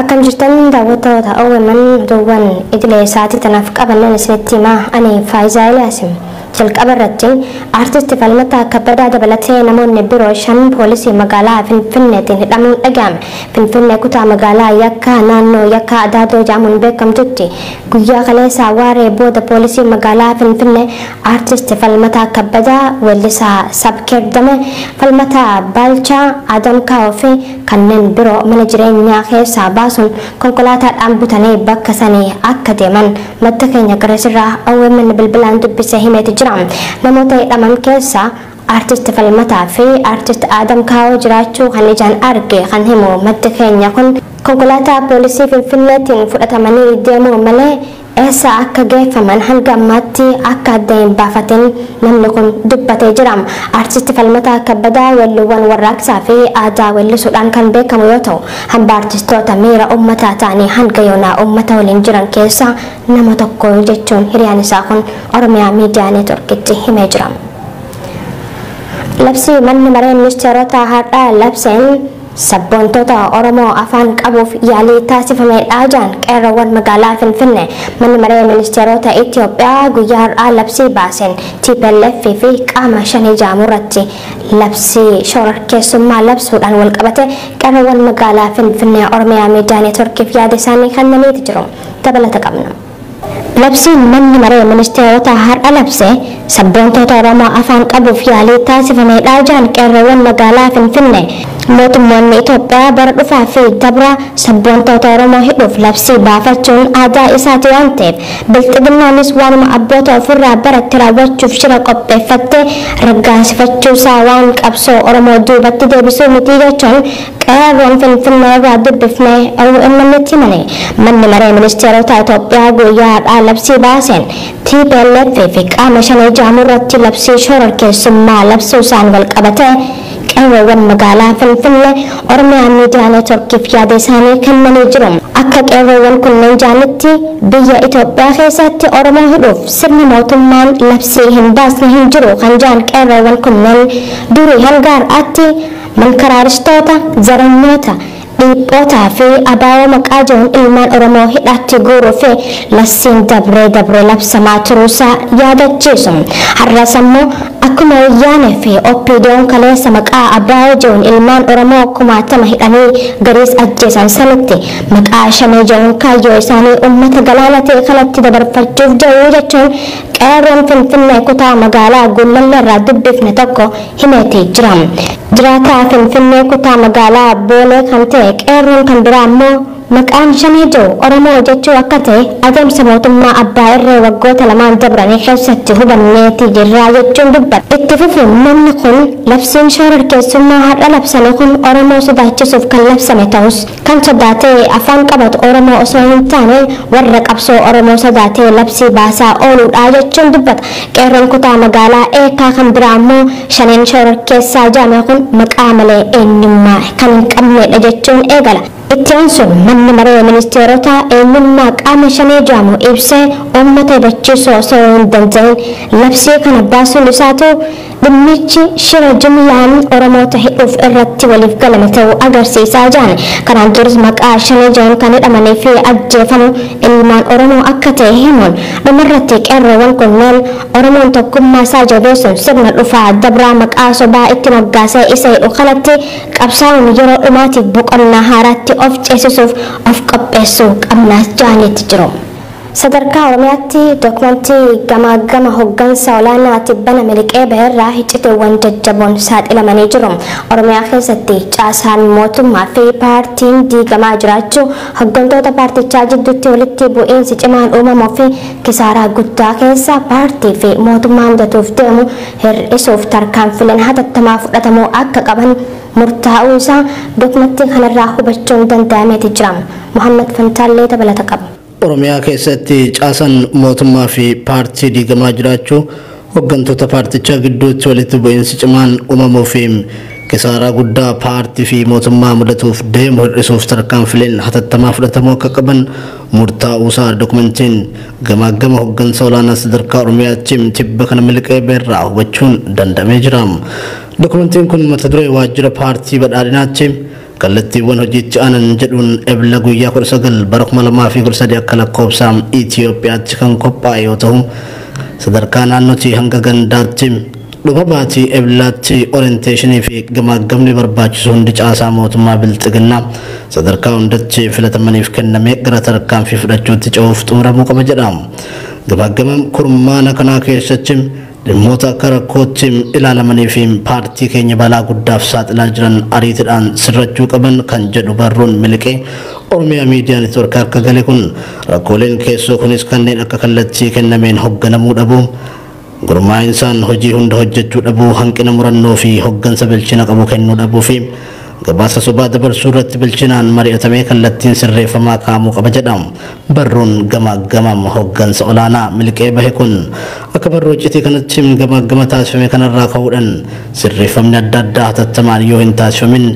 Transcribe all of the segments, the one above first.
Akkam jirtan daawwattoota OMN, oduuwwan idilee isaatii tanaaf qabanneen isinitti himaa, ani Faayizaa Iliyaasim. Jalqaba irratti, Aartisti Falmataa Kabbadaa dabalatee namoonni biroo 5 poolisii magaalaa Finfinneetiin hidhamuun dhaga'ame. Finfinnee kutaa magaalaa Yakkaa naannoo Yakkaa Adaadoo jedhamuun beekamtutti guyyaa kaleessaa waaree booda poolisii magaalaa Finfinnee Aartisti Falmataa Kabbadaa, weellisaa Sabkeer Dame, Falmataa Baalchaa, Adam Kaawoo fi kanneen biroo mana jireenyaa keessaa baasuun konkolaataadhaan butanii bakka sanii akka deeman madda keenya garasirraa OMN bilbilaan dubbisee himeeti jira. Namoota hidhaman keessaa Aartist Falmataa fi Aartist Adam Kaawoo jiraachuu kan ijaan arge kan himu maddi keenya kun, konkolaataa poolisii Finfinneetiin fudhatamanii deemuu malee eessa akka geeffaman hanga ammaatti akka adda hin baafatin namni kun dubbatee jira. Aartisti Falmataa Kabbadaa weelluuwwan warraaqsaa fi aadaa weellisuudhaan kan beekamu yoo ta'u, hamba aartistoota miira uummataa ta'anii hanga yoonaa uummata waliin jiran keessaa nama tokko jechuun hiriyaan isaa kun Oromiyaa Miidiyaa Neetworkitti himee jira. Labsii manni maree ministeerota har'aa labseen sabboontota Oromoo afaan qabuuf yaalii taasifamedha jedhan qeerroowwan magaalaa Finfinnee. Manni maree ministeerota Itoophiyaa guyyaa har'aa labsii baaseen TPLF fi qaama shanii jaamu irratti labsii shororkeessummaa labsuudhaan walqabate qeerroowwan magaalaa Finfinnee Oromiyaa Miidiyaa Neetworkiif yaada isaanii kennaniiti jiru. Dabalata qabna. Labsiin manni maree ministeerota har'a labse sabboontota Oromoo afaan qabuuf yaalii taasifamedha jedhan qeerroowwan magaalaa Finfinnee. Mootummoonni Itoophiyaa bara dhufaa fi dabra sabboontota Oromoo hidhuuf labsii baafachuun aadaa isaati waan ta'eef, bilxiginnaanis waanuma abboota ofirraa baratte raawwachuuf shira qopheeffattee raggaasifachuusaa waan qabsoo Oromoo duubatti deebisuu miti jechuun qeerroon Finfinnee irraa dubbifnee OMN'tti himani. Manni maree ministeerota Itoophiyaa guyyaa har'aa labsii baaseen TPLF fi qaama shanee jaamuu irratti labsii shororkeessummaa labsuu isaan walqabatee qeerroowwan magaalaa Finfinnee Oromiyaa Miidiyaa Neetworkiif yaada isaanii kennanii jiru. Akka qeerroowwan kunneen jaanitti, biyya Itoophiyaa keessatti Oromoo hidhuuf sirni mootummaan labsii hin baasne hin jiru kan jedhan qeerroowwan kunneen, durii hanga har'aatti mankaraaristoota, zaranyoota, dhiphootaa fi abaaboo maqaa jiruun ilmaan Oromoo hidhaatti guuruu fi lassiin dabree dabree labsamaa turuusaa yaadachiisu. Har'as ammoo akkuma Wayyaanee fi OPDO'n kaleessa maqaa abaaboo jiruun ilmaan Oromoo kumaatama hidhanii gariis ajjeesan sanitti maqaa shanee jiruun kaayyoo isaanii uummata galaana ta'e kanatti dabarfachuuf jiru jechuun qeerroon Finfinnee kutaa magaalaa Gullallee irraa dubbifne tokko himeetii jira. Jiraataa Finfinnee kutaa magaalaa Boolee kan ta'e qeerroon kan biraa ammoo, maqaan shanee jiru Oromoo jechuu akka ta'e adeemsa mootummaa abbaa irree waggoota 2n dabranii keessatti hubanneeti jirraa jechuun dubbata. Itti fufuun namni kun, labsiin shororkeessummaa har'a labsame kun Oromoo sodaachisuuf kan labsame ta'us, kan sodaatee afaan qabatu Oromoo osoo hin taane warra qabsoo Oromoo sodaatee labsii baasaa ooluudha jechuun dubbata. Qeerroon kutaa magaalaa Eekaa kan biraa ammoo, shaneen shororkeessaa jedhame kun maqaa malee eenyummaa kan hin qabnedha jechuun eegala. Itti aansuun, manni maree ministeerotaa eenyummaa qaama shanee jedhamu ibsee uummata hubachiisuu osoo hin danda'in labsii kana baasuun isaatu dhimmichi shira jumlaan Oromoota hidhuuf irratti waliif galame ta'uu agarsiisaa jiran. Kanaan duras maqaa shanee jedhuun kan hidhamanii fi ajjeefamu ilmaan Oromoo akka ta'e himuun, dhumarratti qeerroowwan kunneen Oromoon tokkummaa isaa jabeessuun sirna dhufaa dabraa maqaa sobaa itti moggaasee isa hidhu kanatti qabsaa'uun yeroo dhumaatiif boqonnaa haaraatti of ceesisuuf of qopheessuu qabnaas jedhaniitti jiru. Sadarkaa Oromiyaatti dookumentii gamaa gama hoggansa olaanaa tibbana miliqee baherraa iccitiiwwan jajjaboon saaxilamanii jiru. Oromiyaa keessatti caasaan mootummaa fi paartiin diigamaa jiraachuu, hoggantoota paartichaa jidduutti walitti bu'iinsi cimaan uumamuu fi kisaaraa guddaa keessa paartii fi mootummaa mudatuuf deemu hir'isuuf tarkaanfileen hatattamaa fudhatamuu akka qaban murtaa'uu isaa dookumentii kanarraa hubachuun danda'ameeti jira. Muhammad Fantaallee dabalata qaba. Oromiyaa keessatti caasaan mootummaa fi paartii diigamaa jiraachuu, hooggantoota paartichaa gidduutti walitti bu'iinsi cimaan uumamuu fi kisaaraa guddaa paartii fi mootummaa mudatuuf deemu hir'isuuf tarkaanfileen hatattamaa fudhatamuu akka qaban murtaa'uusaa dookumentiin gamaa gama hooggansa olaanaa sadarkaa Oromiyaatti tibba kana miliqee beerraa hubachuun danda'amee jira. Dookumentiin kun mata duree waajjira paartii badhaadhinaatti Kallattiiwwan hojiitti aanan jedhuun Ebla guyyaa 19 bara 2013 akka lakkoofsa Itiyoophiyaatti kan qophaa'e yoo ta'u, sadarkaa naannootii hanga gandaatti dhuma baatii Eblaatti orienteeshinii fi gamaggamni barbaachisu hundi caasaa mootummaa Bilxiginnaa sadarkaa hundatti filatamaniif kennamee gara tarkaanfii fudhachuutti ce'uuf xumuramuu qaba jedha. Gamaggama kurmaana kanaa keessatti dhimmoota akka rakkootti ilaalamanii fi paartii keenya balaa guddaaf saaxilaa jiran ariitiidhaan sirrachuu qaban kan jedhu barruun miliqee Oromiyaa Miidiyaa Neetwoork akka gale kun, rakkooleen keessoo kunis kanneen akka kallattii kennameen hoogganamuu dhabuu, gurmaa'insaan hojii hunda hojjechuu dhabuu, hanqina murannoo fi hoggansa bilchina qabu kennuu dhabuu fi gabaasa sobaa dabarsuu irratti bilchinaan mari'atamee kallattiin sirreeffamaa kaa'amuu qaba jedha. Barruun gamaggamam hoggansa olaanaa miliqee bahe kun akka barruu iccitii kanatti gamaggama taasifame kanarraa ka'uudhaan sirreeffamni adda addaa hatattamaan yoo hin taasifamin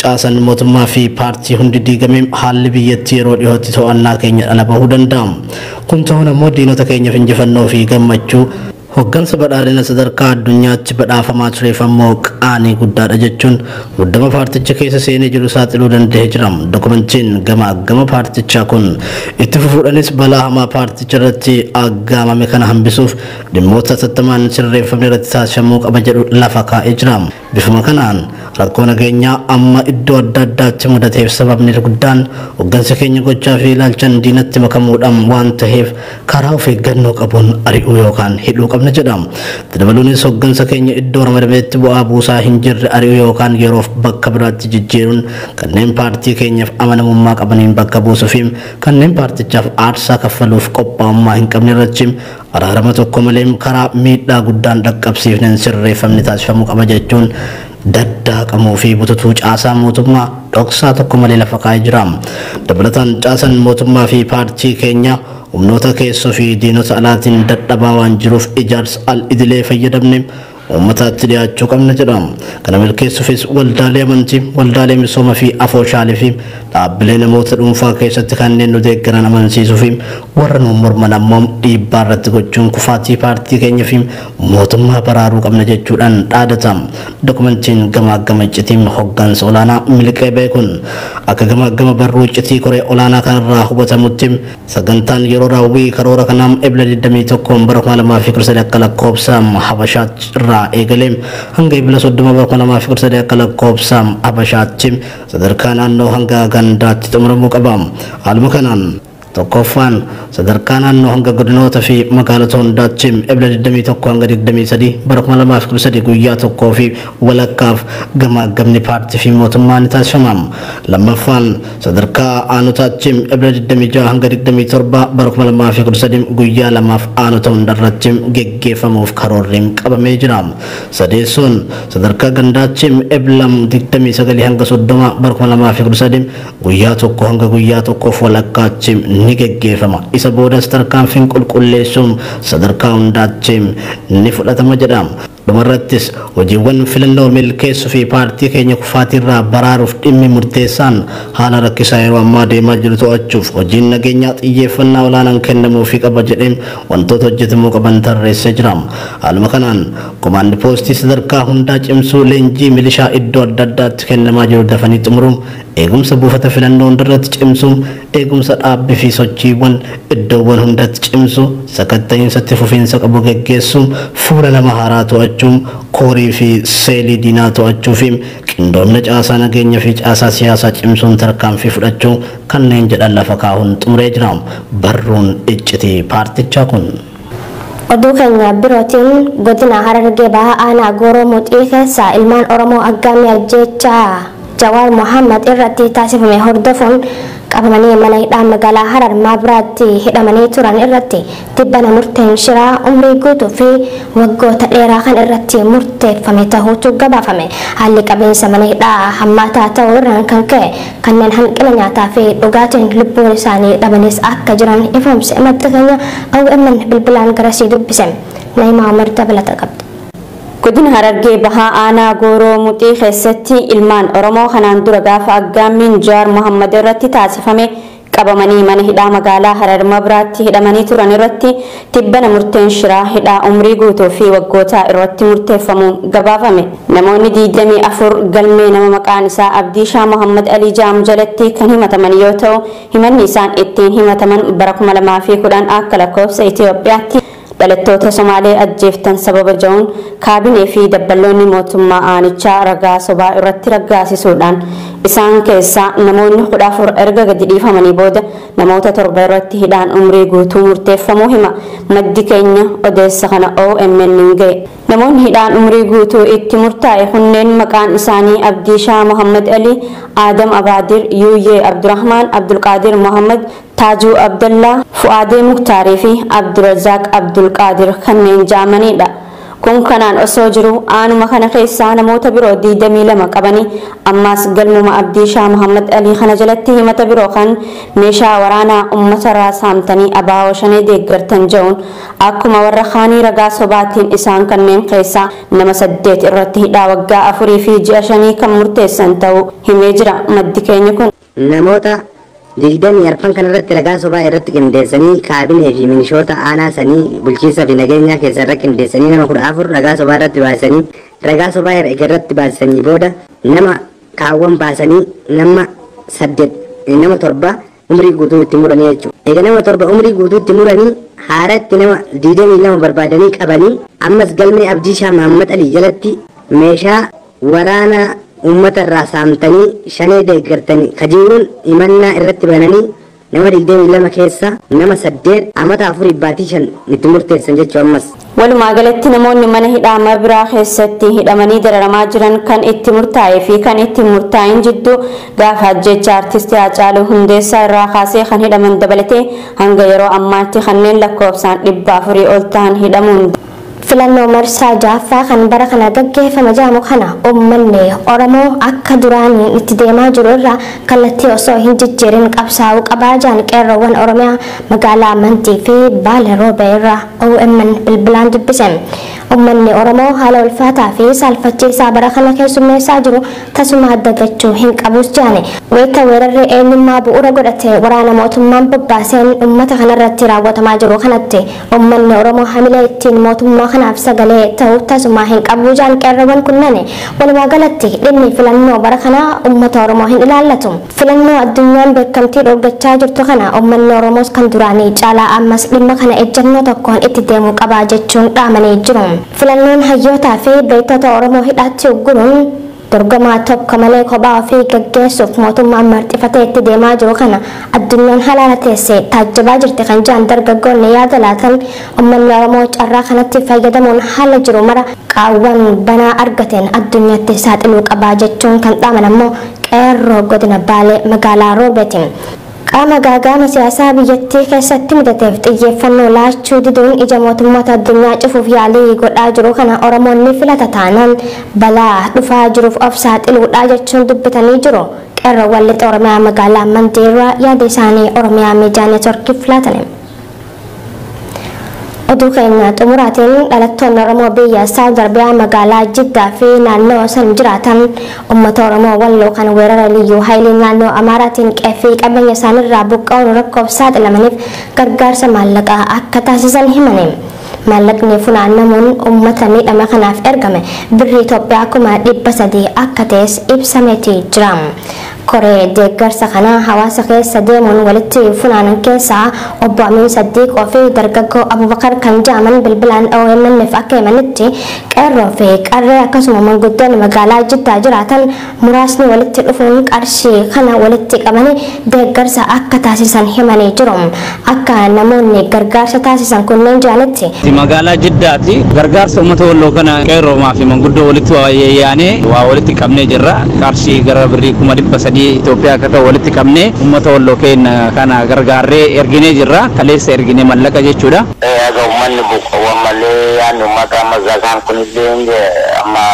caasan mootummaa fi paartii hundi diigamee haalli biyyattii yeroo dhiyootti to'annaa keenya ala bahuu danda'a. Kun ta'uun ammoo diinota keenyaaf injifannoo fi gammachuu, hoggansa badhaadhina sadarkaa addunyaatti badhaafamaa tureef ammoo qaanii guddaadha jechuun muddama paarticha keessa seenee jiru saaxiluu danda'ee jira. Dokumentiin gama gama paartichaa kun itti fufuudhanis balaa hamaa paarticha irratti aggaamame kana hambisuuf dhimmoota hatattamaan sirreeffamni irratti taasifamuu qaba jedhu lafa kaa'ee jira. Bifuma kanaan rakkoo nageenyaa amma iddoo adda addaatti mudateef sababni guddaan hoggansa keenya gochaa fi ilaalchan diinatti makamuudhaan waan ta'eef karaa of eeggannoo qabuun ari'uu yookaan hidhuu qabna jedha. Dabaluunis hoggansa keenya iddoo ramadametti bu'aa buusaa hin jirre ari'uu yookaan yeroof bakka biraatti jijjiiruun kanneen paartii keenyaaf amanamummaa qabaniin bakka buusuu fi kanneen paartichaaf aarsaa kaffaluuf qophaa'ummaa hin qabne irratti araarama tokko malee karaa miidhaa guddaan dhaqqabsiifneen sirreeffamni taasifamuu qaba jechuun daddaaqamuu fi bututuu caasaa mootummaa dhoksaa tokko malee lafa kaa'ee jira. Dabalataan caasaan mootummaa fi paartii keenya humnoota keessoo fi diinota alaatiin dadhabaa waan jiruuf ijaarsa al-idilee fayyadamne uummataatti dhiyaachuu qabna jedha. Kana milkeessuufis waldaalee amantii, waldaalee misooma fi afooshaalee fi dhaabbilee namoota dhuunfaa keessatti kanneen nu deeggaran amansiisuu fi warra nu morman ammoo dhiibbaa irratti gochuun kufaatii paartii keenya fi mootummaa baraaruu qabna jechuudhaan dhaadata. Dokumentiin gamaagama iccitiin hoggansa olaanaa miliqee beekun akka gamaagama barruu iccitii koree olaanaa kanarraa hubatamutti sagantaan yeroo raawwii karoora kanaa Ebla 21 bara 2013 akka lakkoofsa Habashaatti irraa eegalee hanga Ebla 30 bara 2013 akka lakkoofsa Habashaatti sadarkaa naannoo hanga gandaatti xumuramuu qaba. Haaluma kanaan tokkoffaan sadarkaa naannoo hanga godinoota fi magaalota hundaatti Ebla 21 hanga 23 bara 2013 guyyaa tokkoo fi walakkaaf gamaggamni paartii fi mootummaa ni taasifama. Lammaffaan sadarkaa aanotaatti Ebla 26 hanga 27 bara 2013 guyyaa lamaaf aanota hundarratti geggeeffamuuf karoorri qabamee jira. Sadeessoon sadarkaa gandaatti Ebla 29 hanga 30 bara 2013 guyyaa tokko hanga guyyaa tokkoof walakkaatti ni geggeeffama. Isa boodas tarkaanfiin qulqulleessuun sadarkaa hundaatti ni fudhatama jedha. Dhumarrattis hojiiwwan filannoo milkeessuu fi paartii keenya kufaatiirraa baraaruuf dhimmi murteessaan haala rakkisaa yeroo ammaa deemaa jiru to'achuuf hojiin nageenyaa xiyyeeffannaa olaanaan kennamuufii qaba jedhee wantoota hojjetamuu qaban tarreessee jira. Haaluma kanaan komaandi poostii sadarkaa hundaa cimsuu, leenjii milishaa iddoo adda addaatti kennamaa jiru dafanii xumuruun, eegumsa buufata filannoo hundarratti cimsuu, eegumsa dhaabbii fi sochiiwwan iddoowwan hundatti cimsuu, sakatta'iinsa fufiinsa qabu geggeessuu, fuula nama haaraa to'achuu, koorii fi seelii diinaa to'achuu fi qindoomina caasaa nageenya fi caasaa siyaasaa cimsuun tarkaanfii fudhachuu kanneen jedhan lafa kaa'uun xumuree jira. Barruun iccitii paartichaa kun. Oduu keenya birootiin godina Harargee Bahaa aanaa Gooroo Muxii keessa ilmaan Oromoo aggaamii ajjeechaa Jawaar Mohammad irratti taasifame hordofuun qabamanii mana hidhaa magaalaa Harar Maabiraatti hidhamanii turan irratti tibbana murteen shiraa umrii guutuu fi waggoota dheeraa kan irratti murteeffame ta'uutu gabaafame. Haalli qabiinsa mana hidhaa hammaataa ta'uu irraan kan ka'e kanneen hanqina nyaataa fi dhugaatiin lubbuun isaanii dhabanis akka jiran ifoomse. Madda keenya OMN bilbilaan garasii dubbise. Naayimaa Umar dabalata qabdi. Godina Harargee Bahaa aanaa Gooroo Muxii keessatti ilmaan Oromoo kanaan dura gaafa aggaammiin Jawaar Mohammad irratti taasifame qabamanii mana hidhaa magaalaa Harar Mabraatti hidhamanii turan irratti tibbana murteen shiraa hidhaa umrii guutuu fi waggoota irratti murteeffamuun gabaafame. Namoonni 24 galmee nama maqaan isaa Abdiishaa Muhammad Alii Jaamu jalatti kan himataman yoo ta'u, himanni isaan ittiin himataman bara 2010 akka lakkoofsa Itoophiyaatti dhalattoota Somaalee ajjeeftan sababa ja'uun kaabinee fi dabballoonni mootummaa aanichaa ragaa sobaa irratti raggaasisuudhaan isaan keessaa namoonni 14 erga gadi dhiifamanii booda namoota 7 irratti hidhaan umrii guutuu murteeffamuu hima. Maddi keenya odeessa kana OMN hin ga'e. Namoonni hidhaan umrii guutuu itti murtaa'e kunneen maqaan isaanii Abdiishaa Muhammad Ali, Aadam Abaadir, Yuuyyee Abdurrahmaan, Abdulqaadir Muhammad, Taajuu Abdallaa, Fu'aadee Muktaarii fi Abdurrazaaq Abdulqaadir kanneen jaamanidha. Kun kanaan osoo jiru aanuma kana keessaa namoota biroo 22 qabanii ammaas galmuma Abdiishaa Muhammad Alii kana jalatti himata biroo kan meeshaa waraanaa uummata irraa saamtanii abaaboo shanee deeggartan jedhuun akkuma warra kaanii ragaa sobaatiin isaan kanneen keessaa nama 8 irratti hidhaa waggaa 4 fi ji'a 5 kan murteessan ta'uu himee jira maddi keenya kun. Namoota 24 kan irratti ragaa sobaa irratti qindeessanii kaabinee fi milishoota aanaa sanii bulchiinsa fi nageenyaa keessa irra qindeessanii nama 14 ragaa sobaa irratti baasanii ragaa sobaa irratti baasanii booda nama kaawwan baasanii nama 8 nama 7 umrii guutuu itti muranii jechuudha. Egaa nama 7 umrii guutuu itti muranii haaratti nama 22 barbaadanii qabanii ammas galmee Abdiishaa Muhammad Alii jalatti meeshaa waraanaa uummata irraa saamtanii shanee deeggartanii kajiiruun himannaa irratti bananii nama 22 keessa nama 8 amata 4 baatii 5 itti murteessan jechuu ammas. Walumaa galatti namoonni mana hidhaa Mabiraa keessatti hidhamanii dararamaa jiran kan itti murtaa'ee fi kan itti murtaa'in jidduu gaafa ajjecha artistii Haacaaluu Hundeessaa irraa kaasee kan hidhaman dabalatee hanga yeroo ammaatti kanneen lakkoofsaan 400 ol ta'an hidhamuun filannoo marsaa jaaffaa kan bara kana gaggeeffama jedhamu kana uummanni Oromoo akka duraanii itti deemaa jiru irraa kallattii osoo hin jijjiirin qabsaa'uu qabaa jedhan qeerroowwan Oromiyaa magaalaa Mandii fi Baale Roobee irraa OMN bilbilaan dubbise. Uummanni Oromoo haala ulfaataa fi saalfachiisaa bara kana keessummeessaa jiru tasuma addagachuu hin qabus jedhani. Wayita weerarri eenyummaa bu'uura godhate waraana mootummaan bobbaaseen uummata kanarratti raawwatamaa jiru kanatti uummanni Oromoo hamilee ittiin mootummaa kanaaf sagalee ta'uu tasuma hin qabu jedhan qeerroowwan kunneen. Walumaa galatti dhimmi filannoo bara kanaa uummata Oromoo hin ilaallatu. Filannoo addunyaan beekamtii dhorgachaa jirtu kana uummanni Oromoos kan duraanii caalaa ammas dhimma kana ejjennoo tokkoon itti deemuu qabaa jechuun dhaamanii jiru. Filannoon hayyootaa fi beektota Oromoo hidhaatti ugguruun dorgomaa tokko malee kophaa ofii gaggeessuuf mootummaan marxifatee itti deemaa jiru kana addunyaan halaala teessee taajjabaa jirti kan jedhan dargaggoonni yaada laatan uummanni Oromoo carraa kanatti fayyadamuun haala jiru mara qaawwan banaa argateen addunyaatti saaxiluu qabaa jechuun kan dhaaman ammoo qeerroo godina Baalee magaalaa Roobeeti. Qaama gaagaama siyaasaa biyyattii keessatti mudateef xiyyeeffannoo laachuu diduun ija mootummoota addunyaa cufuuf yaalii godhaa jiru kana Oromoonni filata taanaan balaa dhufaa jiruuf of saaxiluudhaa jechuun dubbatanii jiru. Qeerroowwan lixa Oromiyaa magaalaa Mandii irraa yaada isaanii Oromiyaa Miidiyaa Neetworkiif laatan. Oduu keenya xumuraatiin dhalattoonni Oromoo biyya Saawud Arabiyaa magaalaa Jiddaa fi naannoo san jiraatan uummata Oromoo Walloo kan weerara liyyuu haayilii naannoo Amaaraatiin qe'ee qabeenya isaaniirraa buqqa'uun rakkoof saaxilamaniif gargaarsa maallaqaa akka taasisan himani. Maallaqni funaanamuun uummata miidhame kanaaf ergame birrii Itoophiyaa 300,000 akka ta'es ibsameeti jira. Koree deeggarsa kanaa hawaasa keessa deemuun walitti funaanan keessaa obbo Amiin Saddiiqoo fi dargaggoo Abubakar kan jedhaman bilbilaan OMN'f akka himanitti qeerroo fi qarree akkasuma manguddoonni magaalaa Jiddaa jiraatan muraasni walitti dhufuun qarshii kana walitti qabanii deeggarsa akka taasisan himanii jiru. Akka namoonni gargaarsa taasisan kunneen jedhanitti magaalaa Jiddaatti gargaarsa uummata Walloo kana qeerroomaa fi manguddoo walitti yaanee waa walitti qabnee jirra. Qarshii gara birrii 300,000 Itoophiyaa akka ta'u walitti qabnee uummata Walloo keenya kana gargaarree erginee jirra. Kaleessa erginee mallaqa jechuudha. Egaa uummanni buqqa'uun malee yaadni uummata amma zakaan kunillee amma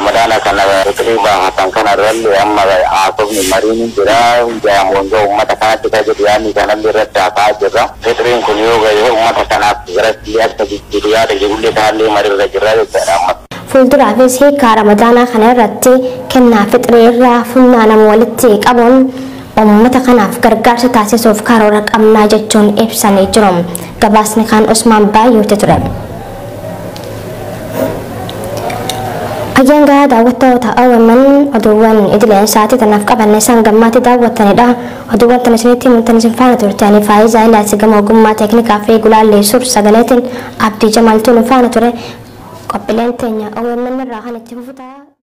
madaala kana biqilii baafatan kana irrallee amma haasofni mariin hin jira. Jaamoon uummata kanatti kan jedhu yaadni kanallee irratti haasa'aa jirra. Fixiriin kun yoo gahe uummata kanaaf biratti akka jijjiiru yaada jirullee kanallee mariirra jirra jechuudha amma. Fuulduraafis hiikaa ramadaanaa kana irratti kennaa fixrii irraa funaanamu walitti qabuun uummata kanaaf gargaarsa taasisuuf karoora qabnaa jechuun ibsanii jiru. Gabaasni kan Usmaan Baay'ootti ture. Ayyaangaa daawwattoota OMN oduuwwan idileen sa'aatii tanaaf qabanne isaan gammaatti daawwattanidha. Oduuwwan tana isinitti himtan isin faana turtanii Faayisaa Ilaasi gama ogummaa teeknikaa fi gulaallee suur sagaleetiin Abdii Jamaaltuun faana ture. Qophiileen teenya OMN irraa kan itti fufutaa.